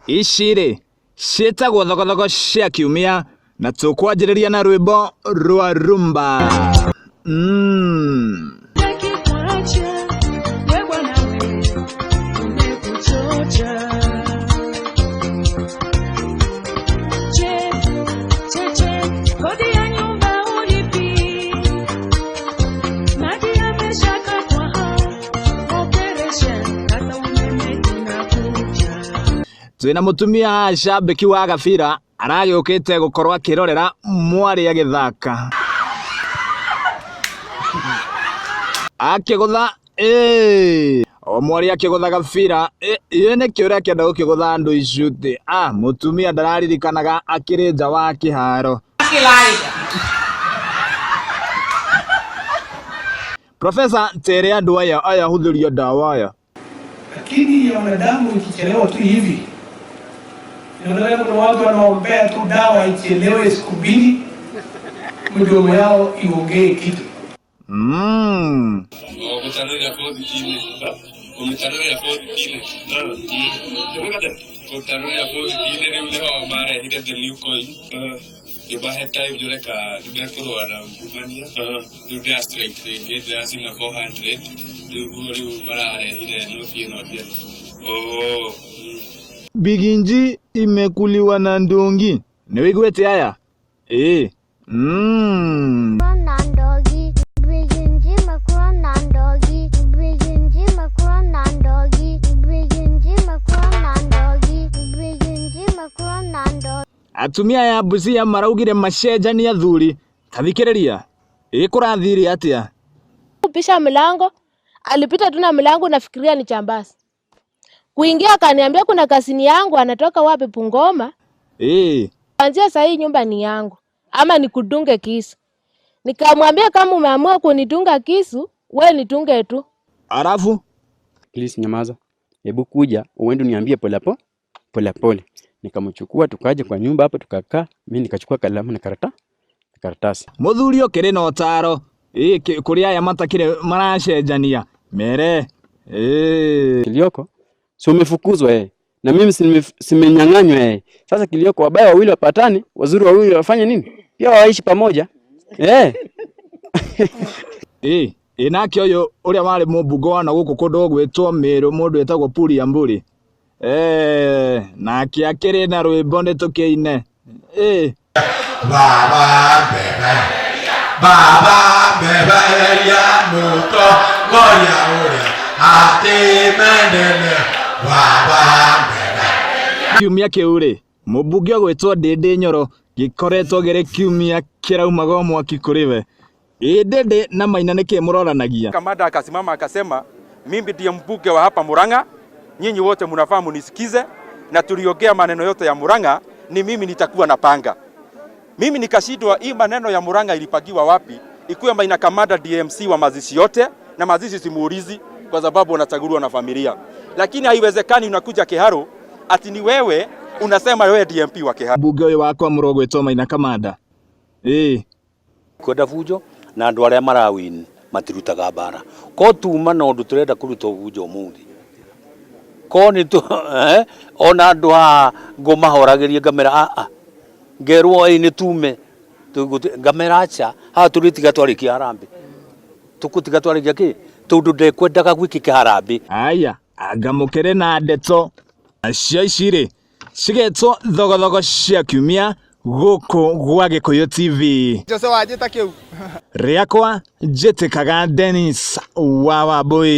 Ici rĩ, ciĩtagwo thogothogo cia kiumia na tũkwanjĩrĩria na rwĩmbo rwa rumba. Twĩna mũtumia cambĩki wa gabira aragĩũkĩte gũkorwo akĩrorera mwarĩ agĩthaka. Akĩgũtha ĩĩ o mwarĩ akĩgũtha gabira ĩ nĩkĩ ũrakĩenda gũkĩgũtha andũ icuti? Ah, mũtumia ndararirikanaga akĩrĩ nja wa kĩharo. Profesa tere andũ aya aya hũthĩria ndawa aya. Akili ya wanadamu ikichelewa tu hivi, inaonekana kuna watu wanaombea tu dawa ichelewe siku mbili, mdomo yao iongee kitu. Ngĩmahe time njũre ka nĩmekũrũa na ungumania rĩu ndĩra strike rĩngĩ ndĩracina 400 rĩu rĩu mararehire noti ĩno njerũ. Oh. Biginji imekuliwa na ndungi. Nĩ wĩiguĩte aya? Ĩĩ. Na ndogi, Biginji imekula na ndogi, Biginji imekula na ndogi, Biginji imekula na ndogi, Biginji imekula na ndogi. Atumia aya Busia maraugire macenjanie athuri. Ta thikĩrĩria. Ĩ kũrathire atĩa? Kupisha mlango, alipita tu na mlango nafikiria ni chambasi. Kuingia akaniambia kuna kasini yangu anatoka wapi Bungoma. Ĩĩ. Kuanzia saa hii nyumba ni yangu ama nikudunge kisu. Nikamwambia kama umeamua kunidunga kisu, we nitunge tu. Alafu Please nyamaza. Hebu kuja uende uniambie pole pole pole pole. Nikamchukua tukaja kwa nyumba hapo tukakaa, mimi nikachukua kalamu na karatasi. Mũthuri ũkĩrĩ na ũtaro ĩ kũrĩ aya matakĩrĩ maracenjania mere ĩ Kilioko si umefukuzwa eh, na mimi simenyang'anywa eh. Sasa kilioko wabaya wawili wapatane, wazuri wawili wafanye nini? Pia waishi pamoja eh. Ĩ ĩ nake ũyũ ũrĩa warĩ mũmbunge wa na gũkũ kũndũ gwĩtwo Mĩrũ mũndũ wĩtagwo Puri ya Mburi nake akĩrĩ na rwĩmbo nĩtũkĩine ĩ Baba mbebe Baba mbebe eria mũtongoria ũrĩa atĩmenene Baba mbebe. Kiumia kĩu rĩ mũmbunge ũgwĩtwo Ndĩndĩ Nyoro gĩkoretwo gĩrĩ kiumia kĩraumaga mwaki kũrĩ we. Ĩ Ndĩndĩ na Maina nĩkĩ mũroranagia? Kamanda akasimama akasema, mimi ndiye mbunge wa hapa Murang'a, nyinyi wote mnafaa munisikize, na tuliongea maneno yote ya Murang'a, ni mimi nitakuwa napanga. Mimi nikashindwa hii maneno ya Murang'a ilipagiwa wapi? Ikuwe Maina Kamanda DMC wa mazishi yote, na mazishi simuulizi kwa sababu wanachaguliwa na familia. Lakini haiwezekani unakuja Kiharu ati ni wewe unasema wewe DMP wa Kiharu. Mbunge ũyũ wakwa mũrogwĩtwo Maina Kamanda. Ĩ kwenda bunjo na andũ arĩa marawin matirutaga mbara ko tuma na ũndũ tũrenda kũruta bunjo ũmũthĩ ko nĩ tu ona andũ haha ngũmahoragĩria ngamera a a ngerwo ĩ nĩ tume ngamera acha haha tũrĩtiga twarĩkia harambĩ tũkũtiga twarĩkia kĩ tondũ ndekwendaga gwĩkĩke harambĩ. Aya anga mũkĩrĩ na ndeto nacio ici rĩ cigetwo thogothogo cia kiumia gũkũ gwa Gĩkũyũ TV. Jose wanjĩta kĩu. Rĩakwa njĩtĩkaga Dennis wa Wambui.